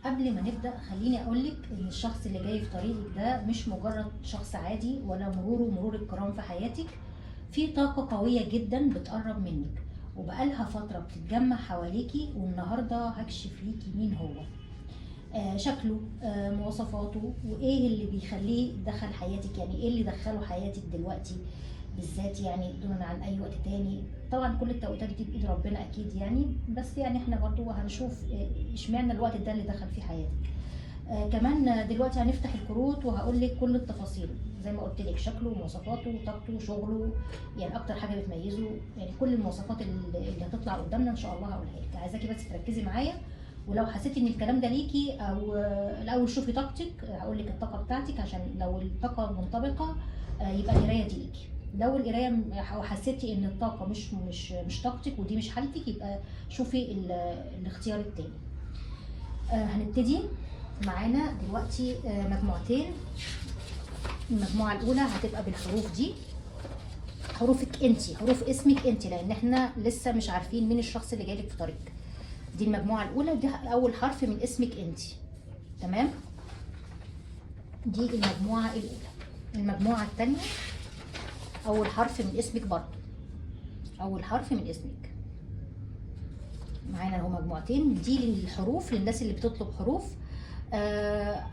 قبل ما نبدأ خليني أقولك إن الشخص اللي جاي في طريقك ده مش مجرد شخص عادي ولا مروره مرور الكرام في حياتك. في طاقة قوية جدا بتقرب منك وبقالها فترة بتتجمع حواليكي، والنهاردة هكشف ليكي مين هو، شكله، مواصفاته، وإيه اللي بيخليه دخل حياتك، يعني إيه اللي دخله حياتك دلوقتي بالذات، يعني دونا عن أي وقت تاني. طبعا كل التوقيتات دي بإيد ربنا أكيد يعني، بس يعني إحنا برضو هنشوف إشمعنى الوقت ده اللي دخل فيه حياتك. كمان دلوقتي هنفتح الكروت وهقول لك كل التفاصيل زي ما قلت لك، شكله ومواصفاته وطاقته وشغله، يعني اكتر حاجة بتميزه، يعني كل المواصفات اللي هتطلع قدامنا ان شاء الله هقولها لك. عايزاكي بس تركزي معايا، ولو حسيتي ان الكلام ده ليكي او الاول شوفي طاقتك، هقول لك الطاقة بتاعتك عشان لو الطاقة منطبقه يبقى القراية دي ليكي. لو القراية حسيتي ان الطاقة مش طاقتك ودي مش حالتك، يبقى شوفي الاختيار التاني. هنبتدي معانا دلوقتي مجموعتين. المجموعة الأولى هتبقى بالحروف دي، حروفك انتي، حروف اسمك انتي، لأن احنا لسه مش عارفين مين الشخص اللي جايلك في طريقك. دي المجموعة الأولى، ودي أول حرف من اسمك انتي، تمام؟ دي المجموعة الأولى. المجموعة الثانية أول حرف من اسمك برضو، أول حرف من اسمك. معانا اهو مجموعتين، دي للحروف للناس اللي بتطلب حروف،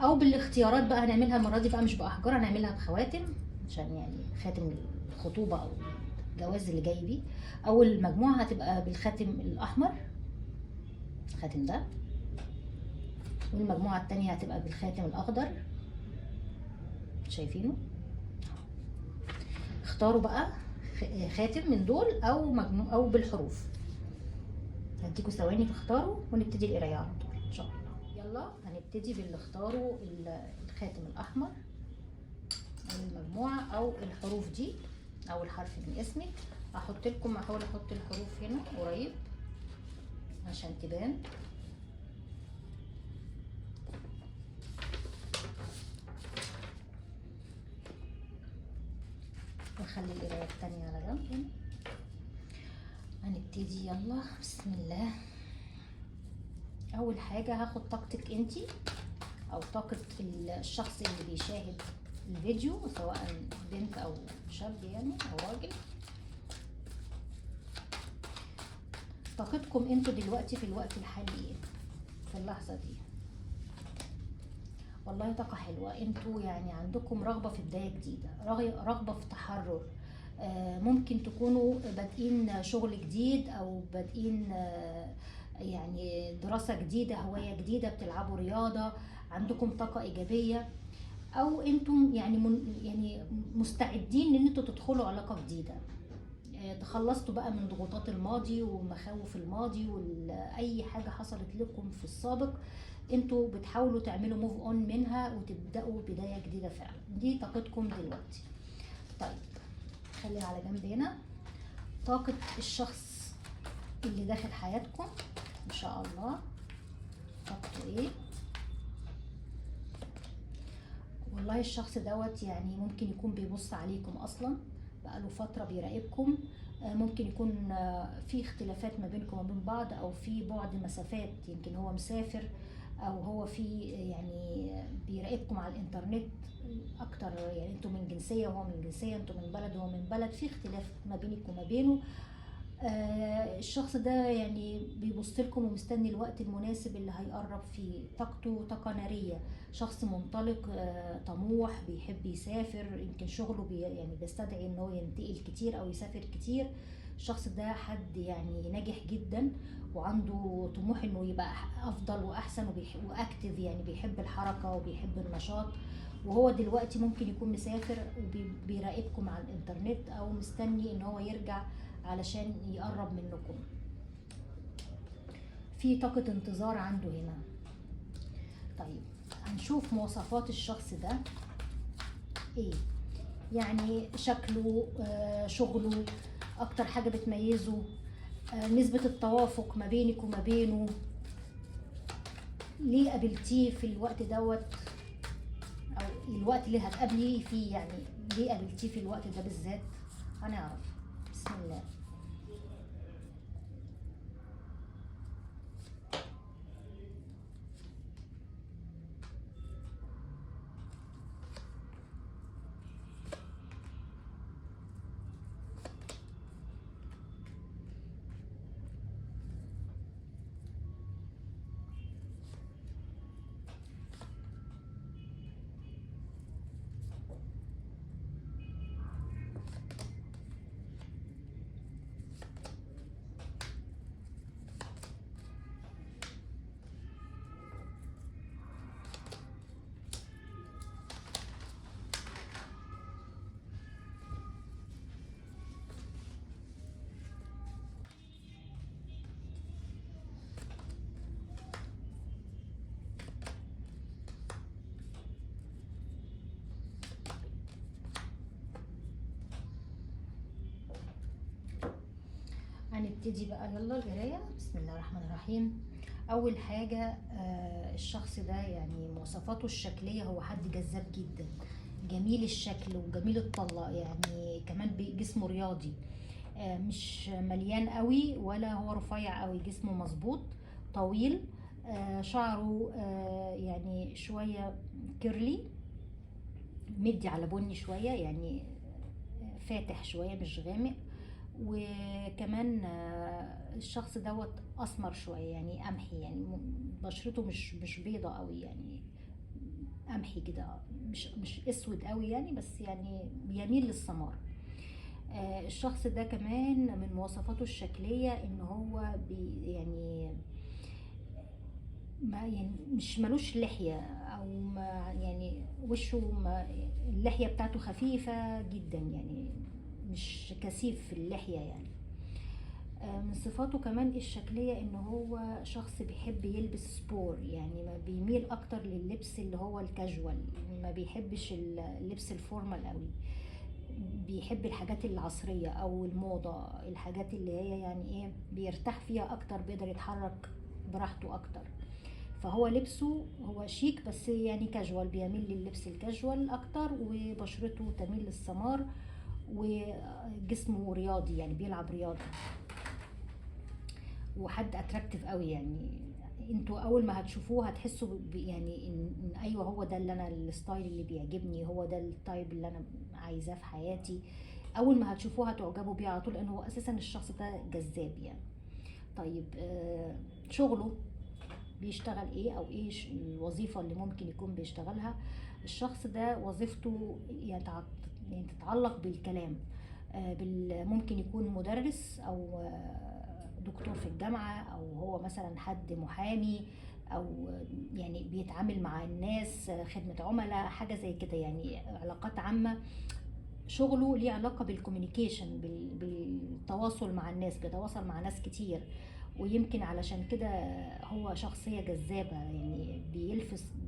او بالاختيارات بقى. هنعملها المرة دي بقى مش باحجار، هنعملها بخواتم، عشان يعني خاتم الخطوبة او الجواز اللي جاي بيه. اول مجموعة هتبقى بالخاتم الاحمر، الخاتم ده، والمجموعة الثانية هتبقى بالخاتم الاخضر، شايفينه؟ اختاروا بقى خاتم من دول او مجموعة او بالحروف. هديكوا ثواني تختاروا ونبتدي القراية على طول ان شاء الله. يلا هنبتدي باللي اختاروا الخاتم الاحمر المجموعة او الحروف دي، اول حرف من اسمك. احط لكم، احاول احط الحروف هنا قريب عشان تبان. واخلي القراية التانية على جنب هنا. هنبتدي يلا بسم الله. اول حاجة هاخد طاقتك انتي او طاقة الشخص اللي بيشاهد الفيديو، سواء بنت او شاب يعني او راجل. طاقتكم انتوا دلوقتي في الوقت الحالي ايه في اللحظة دي؟ والله طاقة حلوة، انتوا يعني عندكم رغبة في بداية جديدة، رغبة في تحرر، ممكن تكونوا بادئين شغل جديد او بادئين يعني دراسة جديدة، هواية جديدة، بتلعبوا رياضة، عندكم طاقة إيجابية، أو أنتم يعني يعني مستعدين إن أنتوا تدخلوا علاقة جديدة. تخلصتوا بقى من ضغوطات الماضي ومخاوف الماضي وأي حاجة حصلت لكم في السابق، أنتوا بتحاولوا تعملوا move on منها وتبدأوا بداية جديدة فعلا. دي طاقتكم دلوقتي. طيب خليها على جنب هنا. طاقة الشخص اللي داخل حياتكم ان شاء الله طاقته ايه؟ والله الشخص دوت يعني ممكن يكون بيبص عليكم اصلا، بقاله فترة بيراقبكم، ممكن يكون في اختلافات ما بينكم وبين بعض، او في بعد مسافات، يمكن هو مسافر او هو في يعني بيراقبكم على الانترنت اكتر، يعني انتوا من جنسية وهو من جنسية، انتوا من بلد وهو من بلد، في اختلاف ما بينك وما بينه. الشخص ده يعني بيبص لكم ومستني الوقت المناسب اللي هيقرب فيه. طاقته طاقة نارية، شخص منطلق، طموح، بيحب يسافر، يمكن شغله يعني بيستدعي ان هو ينتقل كتير او يسافر كتير. الشخص ده حد يعني ناجح جدا وعنده طموح انه يبقى افضل واحسن، واكتف، يعني بيحب الحركة وبيحب النشاط. وهو دلوقتي ممكن يكون مسافر وبيراقبكم على الانترنت او مستني ان هو يرجع علشان يقرب منكم. في طاقة انتظار عنده هنا. طيب هنشوف مواصفات الشخص ده ايه، يعني شكله، شغله، اكتر حاجة بتميزه، نسبة التوافق ما بينك وما بينه، ليه قابلتيه في الوقت دوت او الوقت اللي هتقابليه فيه، يعني ليه قابلتيه في الوقت ده بالذات؟ هنعرف. بسم الله. نبتدي بقى، يلا القراية. بسم الله الرحمن الرحيم. أول حاجة الشخص ده يعني مواصفاته الشكلية، هو حد جذاب جدا، جميل الشكل وجميل الطلة، يعني كمان جسمه رياضي، مش مليان قوي ولا هو رفيع قوي، جسمه مظبوط، طويل، شعره يعني شوية curly، مدي على بني شوية، يعني فاتح شوية مش غامق. وكمان الشخص دوت اسمر شوية، يعني قمحي، يعني بشرته مش بيضة قوي، يعني قمحي كده، مش اسود قوي يعني، بس يعني بيميل للسمار. الشخص ده كمان من مواصفاته الشكلية ان هو يعني ما يعني مش ملوش لحية، او ما يعني وشه ما اللحية بتاعته خفيفة جدا، يعني مش كثيف في اللحية يعني. من صفاته كمان الشكلية ان هو شخص بيحب يلبس sport، يعني ما بيميل اكتر لللبس اللي هو الكاجوال، ما بيحبش اللبس ال formal قوي، بيحب الحاجات العصرية او الموضة، الحاجات اللي هي يعني ايه بيرتاح فيها اكتر، بيقدر يتحرك براحته اكتر. فهو لبسه هو شيك بس يعني كاجوال، بيميل للبس الكاجوال اكتر، وبشرته تميل للسمار، وجسمه رياضي يعني بيلعب رياضة، وحد attractive قوي. يعني انتوا اول ما هتشوفوه هتحسوا يعني ان ايوه هو ده اللي انا، ال style اللي بيعجبني، هو ده ال type اللي انا عايزاه في حياتي. اول ما هتشوفوه هتعجبوا بيه على طول، لان هو اساسا الشخص ده جذاب يعني. طيب شغله بيشتغل ايه، او ايه الوظيفة اللي ممكن يكون بيشتغلها؟ الشخص ده وظيفته يعني تتعلق بالكلام، ممكن يكون مدرس او دكتور في الجامعة، او هو مثلا حد محامي، او يعني بيتعامل مع الناس، خدمة عملاء، حاجة زي كده، يعني علاقات عامة. شغله ليه علاقة بال communication، بالتواصل مع الناس، بيتواصل مع ناس كتير، ويمكن علشان كده هو شخصية جذابة، يعني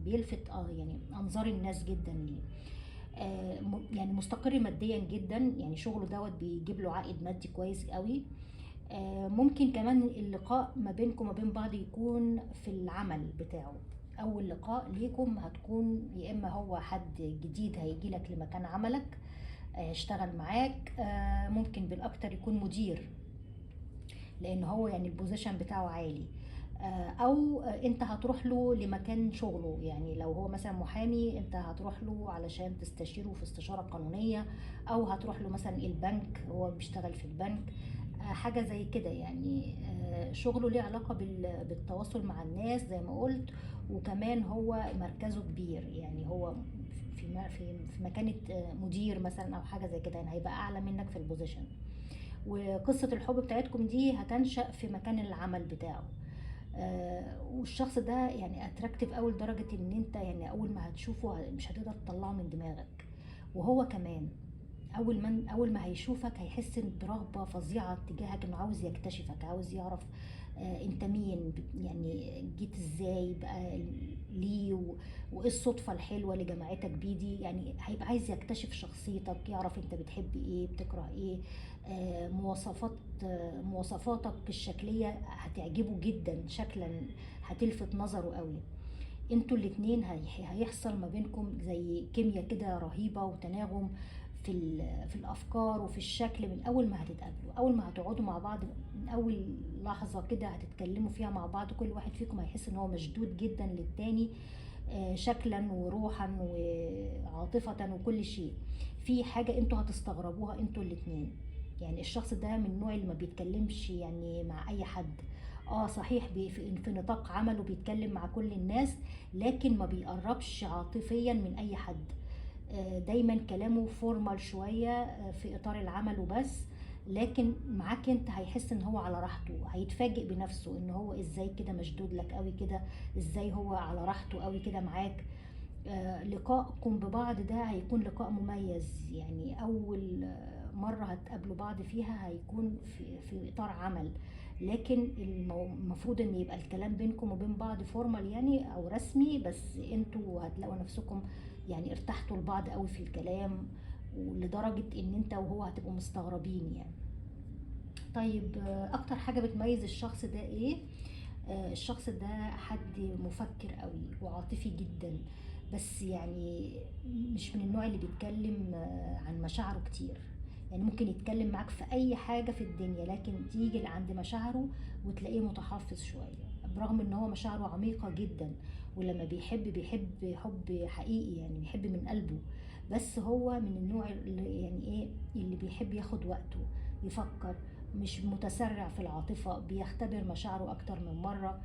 بيلفت يعني أنظار الناس جدا ليه. يعني مستقر ماديا جدا، يعني شغله دوت بيجيب له عائد مادي كويس قوي. ممكن كمان اللقاء ما بينكم وما بين بعض يكون في العمل بتاعه. أول لقاء ليكم هتكون يا إما هو حد جديد هيجي لك لمكان عملك، يشتغل معاك، ممكن بالأكتر يكون مدير، لأن هو يعني ال position بتاعه عالي، أو أنت هتروح له لمكان شغله. يعني لو هو مثلا محامي أنت هتروح له علشان تستشيره في استشارة قانونية، أو هتروح له مثلا البنك، هو بيشتغل في البنك، حاجة زي كده يعني. شغله ليه علاقة بالتواصل مع الناس زي ما قلت، وكمان هو مركزه كبير، يعني هو في مكانة مدير مثلا أو حاجة زي كده، يعني هيبقى أعلى منك في ال position. وقصة الحب بتاعتكم دي هتنشأ في مكان العمل بتاعه. والشخص ده يعني attractive أوي لدرجة إن أنت يعني أول ما هتشوفه مش هتقدر تطلعه من دماغك، وهو كمان أول ما هيشوفك هيحس برغبة فظيعة تجاهك، إنه عاوز يكتشفك، عاوز يعرف أنت مين، يعني جيت إزاي بقى ليه، وإيه الصدفة الحلوة اللي جمعتك بيه دي. يعني هيبقى عايز يكتشف شخصيتك، يعرف أنت بتحب إيه، بتكره إيه، مواصفاتك الشكلية هتعجبه جدا، شكلا هتلفت نظره قوي. انتوا الاتنين هيحصل ما بينكم زي كيمياء كده رهيبة وتناغم في الأفكار وفي الشكل من أول ما هتتقابلوا، أول ما هتقعدوا مع بعض، من أول لحظة كده هتتكلموا فيها مع بعض، كل واحد فيكم هيحس إن هو مشدود جدا للتاني، شكلا وروحا وعاطفة وكل شيء. في حاجة انتوا هتستغربوها انتوا الاتنين، يعني الشخص ده من النوع اللي ما بيتكلمش يعني مع أي حد، صحيح في نطاق عمله بيتكلم مع كل الناس، لكن ما بيقربش عاطفيا من أي حد، دايما كلامه formal شوية، في إطار العمل وبس، لكن معاك انت هيحس ان هو على راحته، هيتفاجئ بنفسه ان هو ازاي كده مشدود لك قوي كده، ازاي هو على راحته قوي كده معاك. لقاءكم ببعض ده هيكون لقاء مميز، يعني اول مرة هتقابلوا بعض فيها هيكون في اطار عمل، لكن المفروض ان يبقى الكلام بينكم وبين بعض formal يعني او رسمي، بس انتوا هتلاقوا نفسكم يعني ارتحتوا لبعض قوي في الكلام، ولدرجة ان انت وهو هتبقوا مستغربين يعني. طيب اكتر حاجة بتميز الشخص ده ايه؟ الشخص ده حد مفكر قوي وعاطفي جدا، بس يعني مش من النوع اللي بيتكلم عن مشاعره كتير. يعني ممكن يتكلم معاك في اي حاجة في الدنيا، لكن تيجي عند مشاعره وتلاقيه متحفظ شوية، برغم ان هو مشاعره عميقة جدا، ولما بيحب بيحب حب حقيقي، يعني بيحب من قلبه، بس هو من النوع اللي يعني ايه، اللي بيحب ياخد وقته يفكر، مش متسرع في العاطفة، بيختبر مشاعره اكتر من مرة.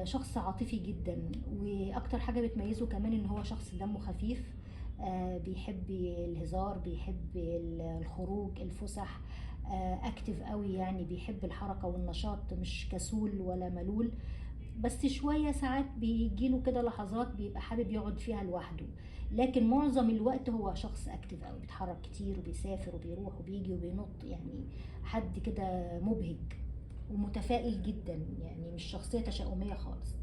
شخص عاطفي جدا، واكتر حاجة بتميزه كمان ان هو شخص دمه خفيف، بيحب الهزار، بيحب الخروج، الفسح، active قوي، يعني بيحب الحركة والنشاط، مش كسول ولا ملول. بس شوية ساعات بيجيله كده لحظات بيبقى حابب يقعد فيها لوحده، لكن معظم الوقت هو شخص active قوي، بيتحرك كتير وبيسافر وبيروح وبيجي وبينط، يعني حد كده مبهج ومتفائل جدا، يعني مش شخصية تشاؤمية خالص.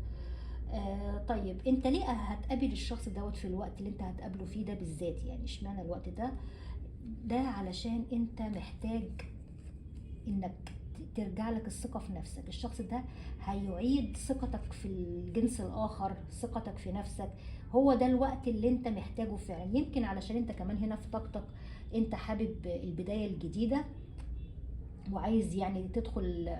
طيب انت ليه هتقابل الشخص دوت في الوقت اللي انت هتقابله فيه ده بالذات؟ يعني اشمعنى الوقت ده؟ ده علشان انت محتاج انك ترجع لك الثقة في نفسك. الشخص ده هيعيد ثقتك في الجنس الآخر، ثقتك في نفسك. هو ده الوقت اللي انت محتاجه فعلا. يمكن علشان انت كمان هنا في طاقتك انت حابب البداية الجديدة، وعايز يعني تدخل،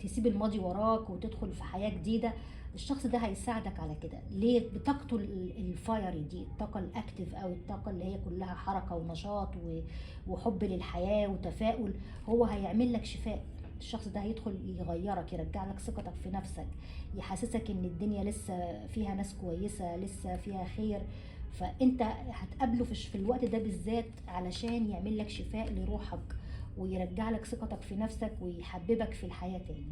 تسيب الماضي وراك وتدخل في حياة جديدة. الشخص ده هيساعدك على كده. ليه؟ بطاقته ال fiery دي، الطاقة ال active او الطاقة اللي هي كلها حركة ونشاط وحب للحياة وتفاؤل، هو هيعمل لك شفاء. الشخص ده هيدخل يغيرك، يرجع لك ثقتك في نفسك، يحسسك ان الدنيا لسه فيها ناس كويسة، لسه فيها خير. فانت هتقابله في الوقت ده بالذات علشان يعمل لك شفاء لروحك ويرجع لك ثقتك في نفسك ويحببك في الحياة تاني.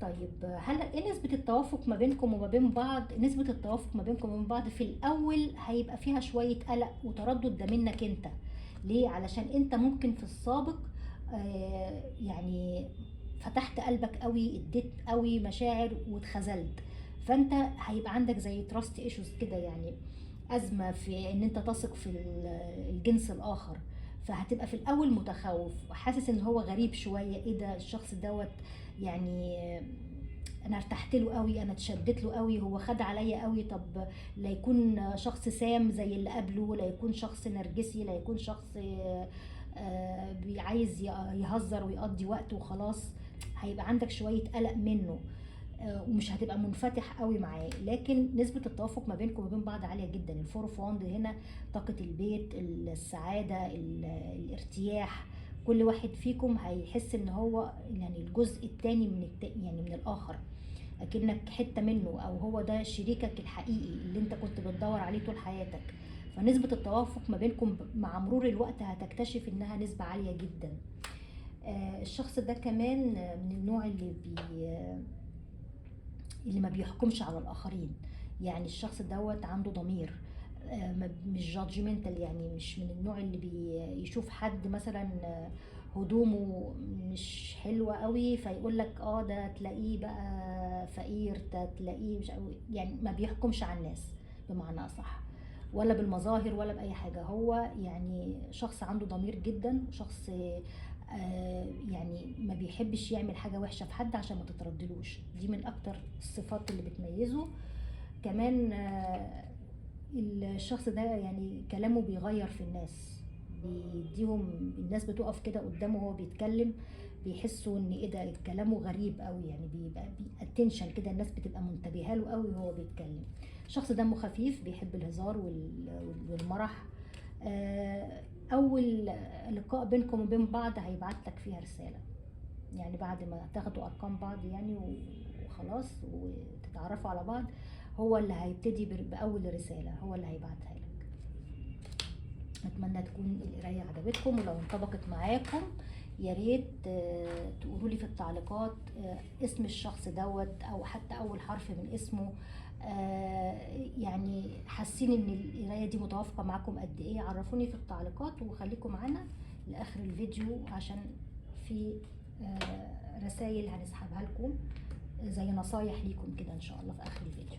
طيب هل ايه نسبة التوافق ما بينكم وما بين بعض؟ نسبة التوافق ما بينكم وما بين بعض في الأول هيبقى فيها شوية قلق وتردد، ده منك انت. ليه؟ علشان انت ممكن في السابق يعني فتحت قلبك قوي، اديت قوي مشاعر واتخذلت، فانت هيبقى عندك زي trust issues كده، يعني أزمة في ان انت تثق في الجنس الآخر. فهتبقى في الأول متخوف وحاسس ان هو غريب شوية، ايه ده الشخص دوت، يعني انا ارتحت له قوي، انا اتشدت له قوي، هو خد عليا قوي، طب لا يكون شخص سام زي اللي قبله، لا يكون شخص نرجسي، لا يكون شخص عايز يهزر ويقضي وقت وخلاص. هيبقى عندك شوية قلق منه، ومش هتبقى منفتح قوي معاه. لكن نسبة التوافق ما بينكم وبين بعض عالية جدا. ال four of wand هنا طاقة البيت، السعادة، الارتياح. كل واحد فيكم هيحس ان هو يعني الجزء التاني من يعني من الاخر، اكنك حتة منه، او هو ده شريكك الحقيقي اللي انت كنت بتدور عليه طول حياتك. فنسبة التوافق ما بينكم مع مرور الوقت هتكتشف انها نسبة عالية جدا. الشخص ده كمان من النوع اللي ما بيحكمش على الآخرين. يعني الشخص دوت عنده ضمير، مش judgmental، يعني مش من النوع اللي بيشوف حد مثلا هدومه مش حلوة قوي فيقول لك ده تلاقيه بقى فقير، ده تلاقيه مش قوي. يعني ما بيحكمش على الناس بمعنى أصح، ولا بالمظاهر ولا بأي حاجة. هو يعني شخص عنده ضمير جدا، شخص يعني ما بيحبش يعمل حاجة وحشة في حد عشان ما تتردلوش. دي من أكتر الصفات اللي بتميزه. كمان الشخص ده يعني كلامه بيغير في الناس، بيديهم، الناس بتقف كده قدامه وهو بيتكلم بيحسوا ان ايه ده، كلامه غريب قوي، يعني بيبقى attention كده، الناس بتبقى منتبهه له قوي وهو بيتكلم. الشخص دمه خفيف، بيحب الهزار والمرح. اول لقاء بينكم وبين بعض هيبعت لك فيها رسالة، يعني بعد ما تاخدوا ارقام بعض يعني وخلاص وتتعرفوا على بعض، هو اللي هيبتدي باول رسالة، هو اللي هيبعتها لك. اتمنى تكون القراية عجبتكم، ولو انطبقت معاكم يا ريت تقولوا لي في التعليقات اسم الشخص دوت، او حتى اول حرف من اسمه. يعني حاسين ان القراية دي متوافقة معاكم قد ايه؟ عرفوني في التعليقات، وخليكم معانا لاخر الفيديو عشان في رسائل هنسحبها لكم زي نصايح ليكم كده ان شاء الله في اخر الفيديو.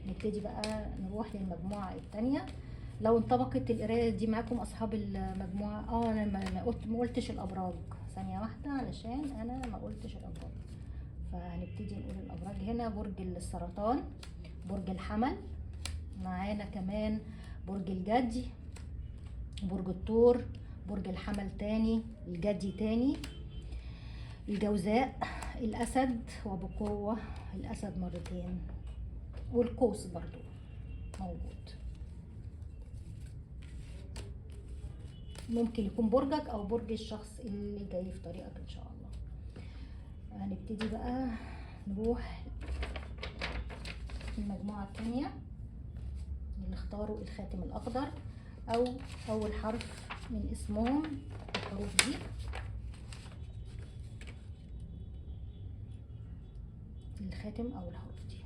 نبتدي بقى نروح للمجموعة الثانية. لو انطبقت القراية دي معاكم اصحاب المجموعة، انا ما قلتش الابراج، ثانية واحدة علشان انا ما قلتش الابراج، فهنبتدي نقول الابراج هنا. برج السرطان، برج الحمل، معانا كمان برج الجدي، برج الثور، برج الحمل تاني، الجدي تاني، الجوزاء، الاسد وبقوة الاسد مرتين، والقوس برضو موجود. ممكن يكون برجك او برج الشخص اللي جاي في طريقك ان شاء الله. هنبتدي بقى نروح المجموعة التانية اللي اختاروا الخاتم الاخضر او اول حرف من اسمهم، الحروف دي. الخاتم او الحروف دي.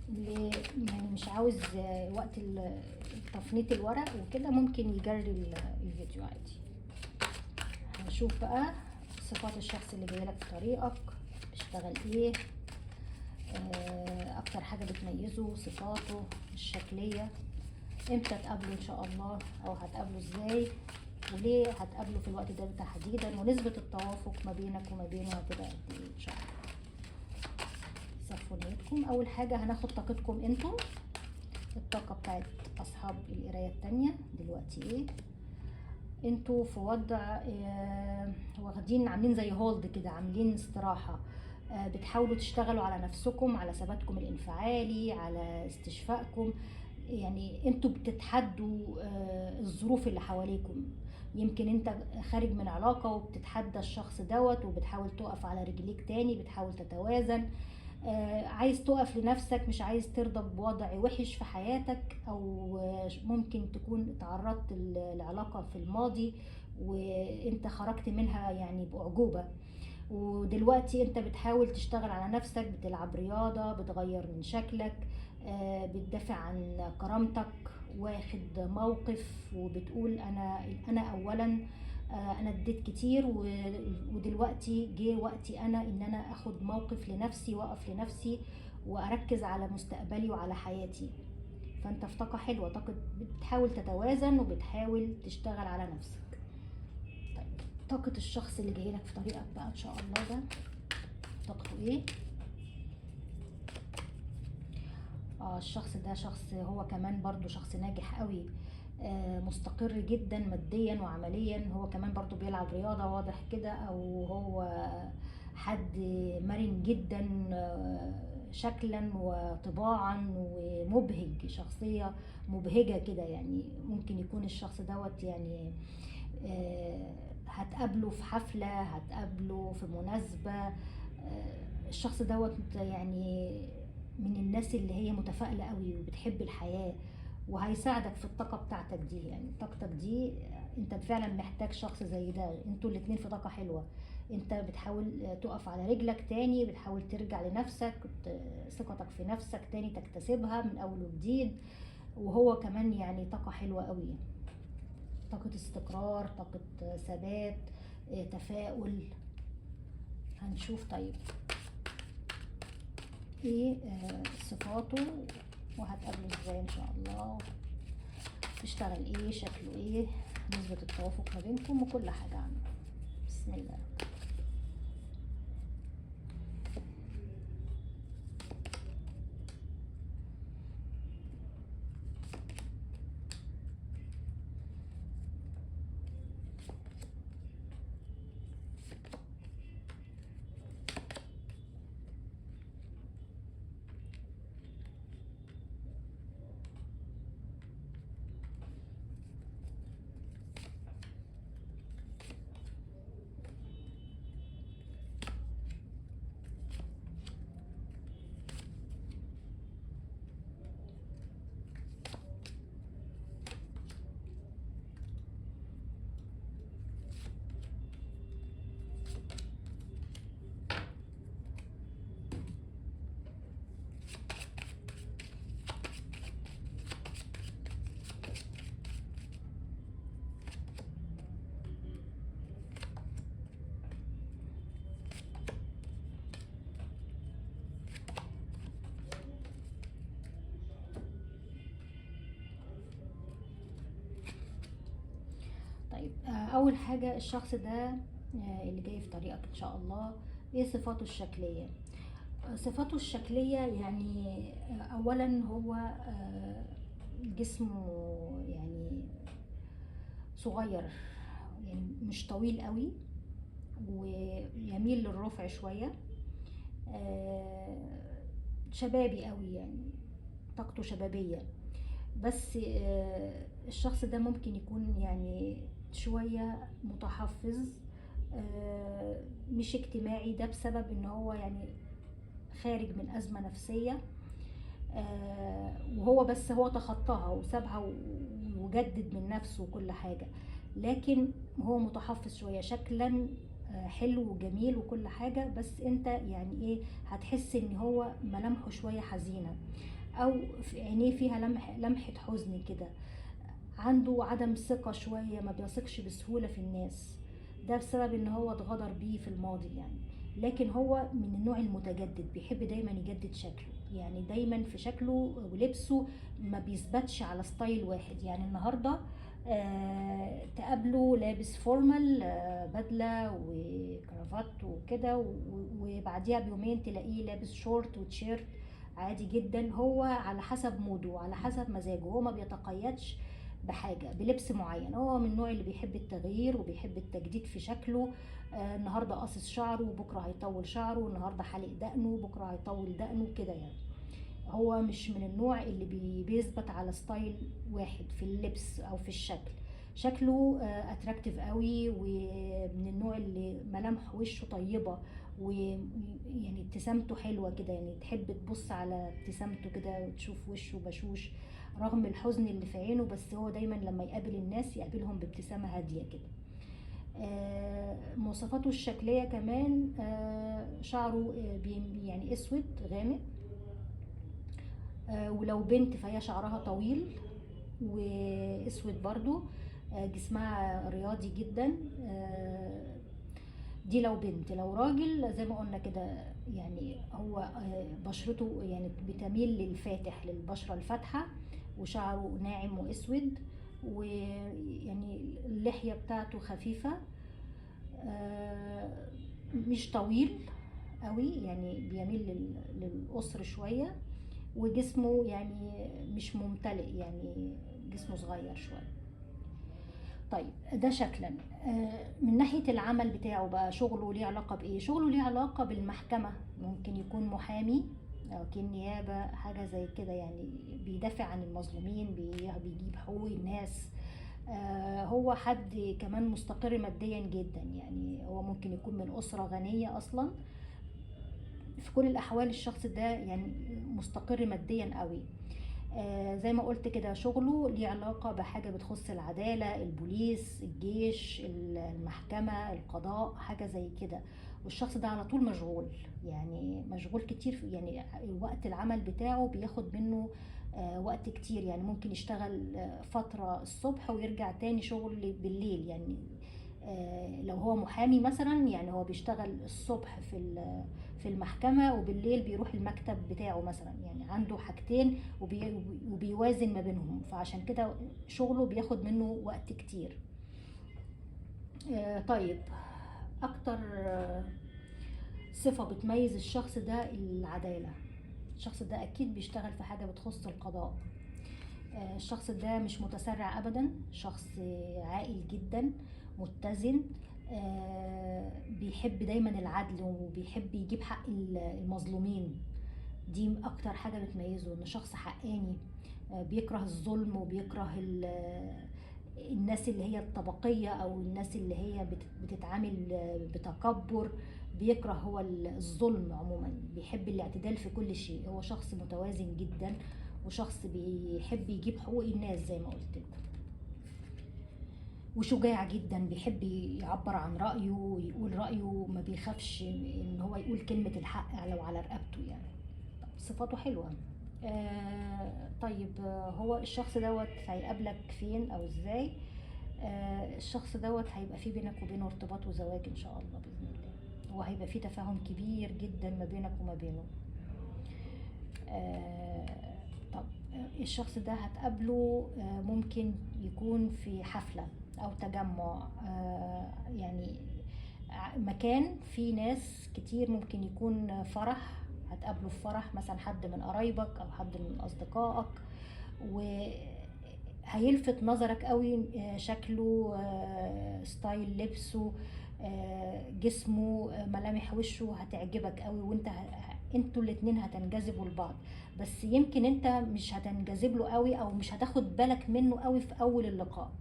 اللي يعني مش عاوز وقت تفنيط الورق وكده ممكن يجري الفيديو عادي. هنشوف بقى صفات الشخص اللي جايلك في طريقك، بيشتغل ايه، اكتر حاجة بتميزه، صفاته الشكلية، امتى تقابله ان شاء الله، او هتقابله ازاي، وليه هتقابله في الوقت ده تحديدا، ونسبة التوافق ما بينك وما بينه هتبقى قد ايه ان شاء الله. صفوا نيتكم. اول حاجة هناخد طاقتكم انتم، الطاقة بتاعت اصحاب القراية التانية دلوقتي ايه. انتوا في وضع واخدين عاملين زي هولد كده، عاملين استراحة، بتحاولوا تشتغلوا على نفسكم، على ثباتكم الانفعالي، على استشفائكم. يعني انتوا بتتحدوا الظروف اللي حواليكم. يمكن انت خارج من علاقة وبتتحدى الشخص دوت، وبتحاول تقف على رجليك تاني، بتحاول تتوازن، عايز تقف لنفسك، مش عايز ترضى بوضع وحش في حياتك، او ممكن تكون تعرضت لعلاقة في الماضي وانت خرجت منها يعني بأعجوبة، ودلوقتي انت بتحاول تشتغل على نفسك، بتلعب رياضة، بتغير من شكلك، بتدافع عن كرامتك، واخد موقف وبتقول انا اولا، انا اديت كتير ودلوقتي جه وقتي انا ان انا اخد موقف لنفسي واقف لنفسي واركز على مستقبلي وعلى حياتي. فانت في طاقة حلوة، طاقة بتحاول تتوازن وبتحاول تشتغل على نفسك. طيب طاقة الشخص اللي جاي لك في طريقك بقى ان شاء الله ده طاقته ايه؟ الشخص ده شخص هو كمان برضو شخص ناجح قوي، مستقر جدا ماديا وعمليا، هو كمان برضو بيلعب رياضة واضح كده، او هو حد مرن جدا شكلا وطباعا ومبهج، شخصية مبهجة كده. يعني ممكن يكون الشخص دوت يعني هتقابله في حفلة، هتقابله في مناسبة. الشخص دوت يعني من الناس اللي هي متفائلة قوي وبتحب الحياة، وهيساعدك في الطاقة بتاعتك دي. يعني طاقتك دي انت فعلا محتاج شخص زي ده، انتوا الاتنين في طاقة حلوة. انت بتحاول تقف على رجلك تاني، بتحاول ترجع لنفسك، ثقتك في نفسك تاني تكتسبها من اول وجديد، وهو كمان يعني طاقة حلوة قوي، طاقة استقرار، طاقة ثبات، تفاؤل. هنشوف طيب ايه صفاته وهتقابله ازاي ان شاء الله، بيشتغل ايه، شكله ايه، نسبة التوافق ما بينكم، وكل حاجة عنه. بسم الله. طيب اول حاجة الشخص ده اللي جاي في طريقك ان شاء الله، ايه صفاته الشكلية؟ صفاته الشكلية يعني اولا هو جسمه يعني صغير، يعني مش طويل قوي ويميل للرفع شوية، شبابي قوي، يعني طاقته شبابية. بس الشخص ده ممكن يكون يعني شوية متحفظ، مش اجتماعي، ده بسبب ان هو يعني خارج من أزمة نفسية، وهو بس هو تخطاها وسابها وجدد من نفسه وكل حاجة، لكن هو متحفظ شوية. شكلا حلو وجميل وكل حاجة، بس انت يعني ايه، هتحس ان هو ملامحه شوية حزينة، او في عينيه فيها لمحة حزن كده، عنده عدم ثقة شوية، ما بيثقش بسهولة في الناس، ده بسبب ان هو اتغدر بيه في الماضي يعني. لكن هو من النوع المتجدد، بيحب دايما يجدد شكله، يعني دايما في شكله ولبسه ما بيثبتش على style واحد. يعني النهارده تقابله لابس formal، بدلة وكرافات وكده، وبعديها بيومين تلاقيه لابس شورت وتيشيرت عادي جدا. هو على حسب mood ه، على حسب مزاجه، هو ما بيتقيدش بحاجة بلبس معين. هو من النوع اللي بيحب التغيير وبيحب التجديد في شكله. النهارده قاصص شعره، بكره هيطول شعره، النهارده حالق دقنه، بكره هيطول دقنه كده يعني. هو مش من النوع اللي بيثبت على style واحد في اللبس او في الشكل. شكله attractive قوي، ومن النوع اللي ملامح وشه طيبة، ويعني ابتسامته حلوة كده، يعني تحب تبص على ابتسامته كده وتشوف وشه بشوش رغم الحزن اللي في عينه، بس هو دايما لما يقابل الناس يقابلهم بابتسامة هادية كده. مواصفاته الشكلية كمان، شعره يعني اسود غامق، ولو بنت فهي شعرها طويل واسود برضو، جسمها رياضي جدا. دي لو بنت. لو راجل زي ما قلنا كده، يعني هو بشرته يعني بتميل للفاتح، للبشرة الفاتحة، وشعره ناعم واسود، ويعني اللحية بتاعته خفيفة، مش طويل قوي، يعني بيميل للقصر شوية، وجسمه يعني مش ممتلئ، يعني جسمه صغير شوية. طيب ده شكلا. من ناحية العمل بتاعه بقى، شغله ليه علاقة بإيه؟ شغله ليه علاقة بالمحكمة، ممكن يكون محامي أو وكيل نيابة، حاجة زي كده، يعني بيدافع عن المظلومين، بيجيب حقوق الناس. هو حد كمان مستقر ماديا جدا، يعني هو ممكن يكون من أسرة غنية أصلا. في كل الأحوال الشخص ده يعني مستقر ماديا قوي. زي ما قلت كده، شغله ليه علاقة بحاجة بتخص العدالة، البوليس، الجيش، المحكمة، القضاء، حاجة زي كده. والشخص ده على طول مشغول، يعني مشغول كتير، يعني وقت العمل بتاعه بياخد منه وقت كتير، يعني ممكن يشتغل فترة الصبح ويرجع تاني شغل بالليل. يعني لو هو محامي مثلا، يعني هو بيشتغل الصبح في المحكمة، وبالليل بيروح المكتب بتاعه مثلا، يعني عنده حاجتين وبيوازن ما بينهم، فعشان كده شغله بياخد منه وقت كتير. طيب اكتر صفة بتميز الشخص ده العدالة. الشخص ده اكيد بيشتغل في حاجة بتخص القضاء. الشخص ده مش متسرع ابدا، شخص عاقل جدا، متزن، بيحب دايما العدل وبيحب يجيب حق المظلومين. دي اكتر حاجة بتميزه، انه شخص حقاني، بيكره الظلم وبيكره الناس اللي هي الطبقية او الناس اللي هي بتتعامل بتكبر، بيكره هو الظلم عموما، بيحب الاعتدال في كل شيء. هو شخص متوازن جدا وشخص بيحب يجيب حقوق الناس زي ما قلت لكم، وشجاع جدا، بيحب يعبر عن رأيه ويقول رأيه، ما بيخافش ان هو يقول كلمة الحق لو على رقبته يعني. صفاته حلوة. طيب هو الشخص دوت هيقابلك فين او ازاي؟ الشخص دوت هيبقى فيه بينك وبينه ارتباط وزواج ان شاء الله بإذن الله، وهيبقى فيه تفاهم كبير جدا ما بينك وما بينه. طب الشخص ده هتقابله ممكن يكون في حفلة او تجمع، يعني مكان فيه ناس كتير، ممكن يكون فرح، هتقابله في فرح مثلا حد من قرايبك او حد من اصدقائك، وهيلفت نظرك قوي شكله، style لبسه، جسمه، ملامح وشه هتعجبك قوي، وانت انتوا الاتنين هتنجذبوا لبعض. بس يمكن انت مش هتنجذب له قوي او مش هتاخد بالك منه قوي في اول اللقاء.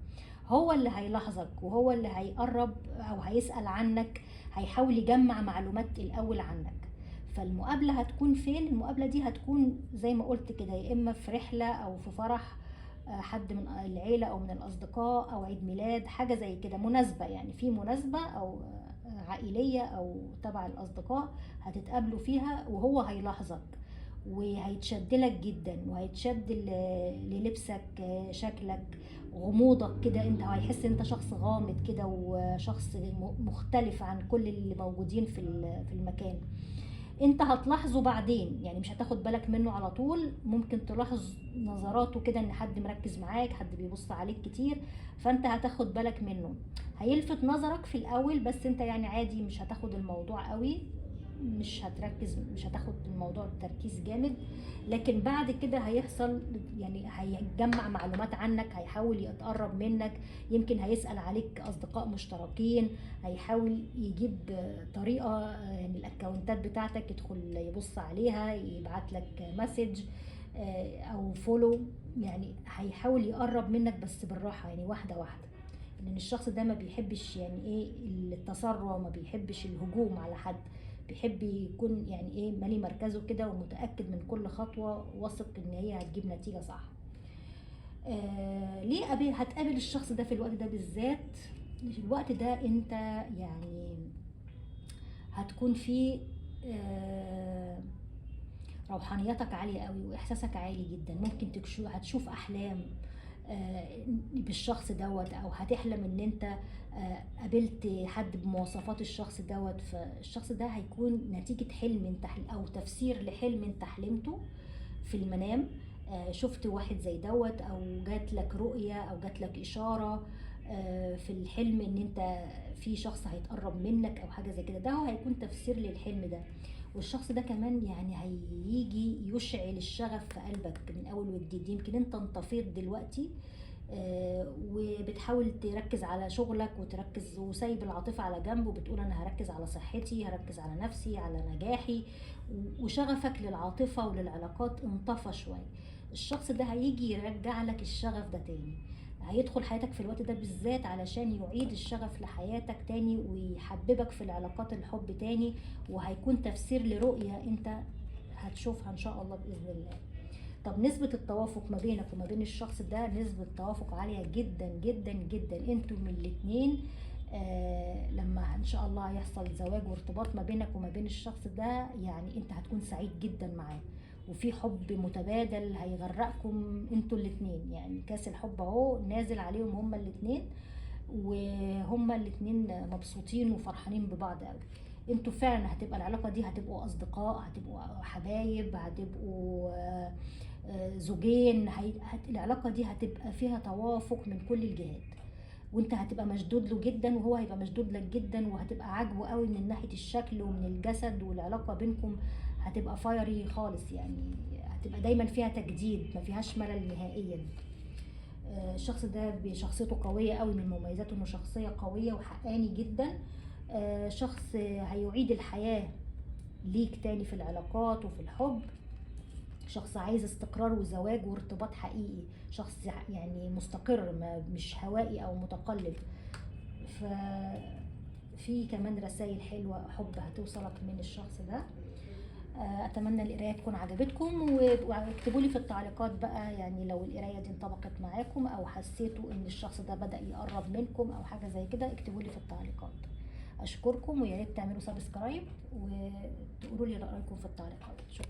هو اللي هيلاحظك وهو اللي هيقرب او هيسأل عنك، هيحاول يجمع معلومات الاول عنك. فالمقابلة هتكون فين؟ المقابلة دي هتكون زي ما قلت كده، يا اما في رحلة او في فرح حد من العيلة او من الاصدقاء او عيد ميلاد، حاجة زي كده، مناسبة، يعني في مناسبة او عائلية او تبع الاصدقاء هتتقابلوا فيها، وهو هيلاحظك وهيتشد لك جدا، وهيتشد للبسك، شكلك، غموضك كده، انت هيحس انت شخص غامض كده وشخص مختلف عن كل اللي موجودين في المكان. انت هتلاحظه بعدين، يعني مش هتاخد بالك منه على طول، ممكن تلاحظ نظراته كده ان حد مركز معاك، حد بيبص عليك كتير، فانت هتاخد بالك منه. هيلفت نظرك في الاول، بس انت يعني عادي مش هتاخد الموضوع قوي، مش هتركز، مش هتاخد الموضوع بتركيز جامد. لكن بعد كده هيحصل، يعني هيجمع معلومات عنك، هيحاول يتقرب منك، يمكن هيسأل عليك أصدقاء مشتركين، هيحاول يجيب طريقة من الأكونتات بتاعتك يدخل يبص عليها، يبعت لك message أو follow، يعني هيحاول يقرب منك بس بالراحة، يعني واحدة واحدة، لأن الشخص ده ما بيحبش يعني إيه التسرع، ما بيحبش الهجوم على حد، بيحب يكون يعني ايه مالي مركزه كده ومتأكد من كل خطوة، واثق ان هي هتجيب نتيجة صح. ليه هتقابل الشخص ده في الوقت ده بالذات؟ الوقت ده انت يعني هتكون فيه روحانيتك عالية قوي واحساسك عالي جدا، ممكن هتشوف احلام بالشخص دوت، او هتحلم ان انت قابلت حد بمواصفات الشخص دوت. فالشخص ده هيكون نتيجة حلم انت او تفسير لحلم انت حلمته في المنام، شفت واحد زي دوت، او جات لك رؤية او جات لك اشارة في الحلم ان انت في شخص هيتقرب منك او حاجة زي كده، ده هو هيكون تفسير للحلم ده. والشخص ده كمان يعني هيجي يشعل الشغف في قلبك من اول وجديد. يمكن انت انطفيت دلوقتي وبتحاول تركز على شغلك وتركز وسايب العاطفة على جنب، وبتقول انا هركز على صحتي، هركز على نفسي، على نجاحي، وشغفك للعاطفة وللعلاقات انطفى شوية. الشخص ده هيجي يرجع لك الشغف ده تاني، هيدخل حياتك في الوقت ده بالذات علشان يعيد الشغف لحياتك تاني ويحببك في العلاقات الحب تاني، وهيكون تفسير لرؤية انت هتشوفها ان شاء الله بإذن الله. طب نسبة التوافق ما بينك وما بين الشخص ده نسبة توافق عالية جدا جدا جدا. انتوا من الاتنين لما ان شاء الله يحصل زواج وارتباط ما بينك وما بين الشخص ده، يعني انت هتكون سعيد جدا معاه، وفي حب متبادل هيغرقكم انتوا الاتنين. يعني كاس الحب اهو نازل عليهم هما الاتنين، وهما الاتنين مبسوطين وفرحانين ببعض قوي. انتوا فعلا هتبقى العلاقة دي، هتبقوا اصدقاء، هتبقوا حبايب، هتبقوا زوجين، العلاقة دي هتبقى فيها توافق من كل الجهات، وانت هتبقى مشدود له جدا وهو هيبقى مشدود لك جدا، وهتبقى عاجبه قوي من ناحية الشكل ومن الجسد، والعلاقة بينكم هتبقى فايري خالص، يعني هتبقى دايما فيها تجديد، ما فيهاش ملل نهائيا. الشخص ده بشخصيته قوية قوي، من مميزاته انه شخصية قوية وحقاني جدا. شخص هيعيد الحياة ليك تاني في العلاقات وفي الحب، شخص عايز استقرار وزواج وارتباط حقيقي، شخص يعني مستقر، ما مش هوائي او متقلب. ففي كمان رسائل حلوة حب هتوصلك من الشخص ده. اتمنى القراية تكون عجبتكم، واكتبوا لي في التعليقات بقى يعني لو القراية دي انطبقت معاكم او حسيتوا ان الشخص ده بدأ يقرب منكم او حاجة زي كده، اكتبوا لي في التعليقات. اشكركم، ويا ريت تعملوا subscribe وتقولوا لي رايكم في التعليقات. شكرا.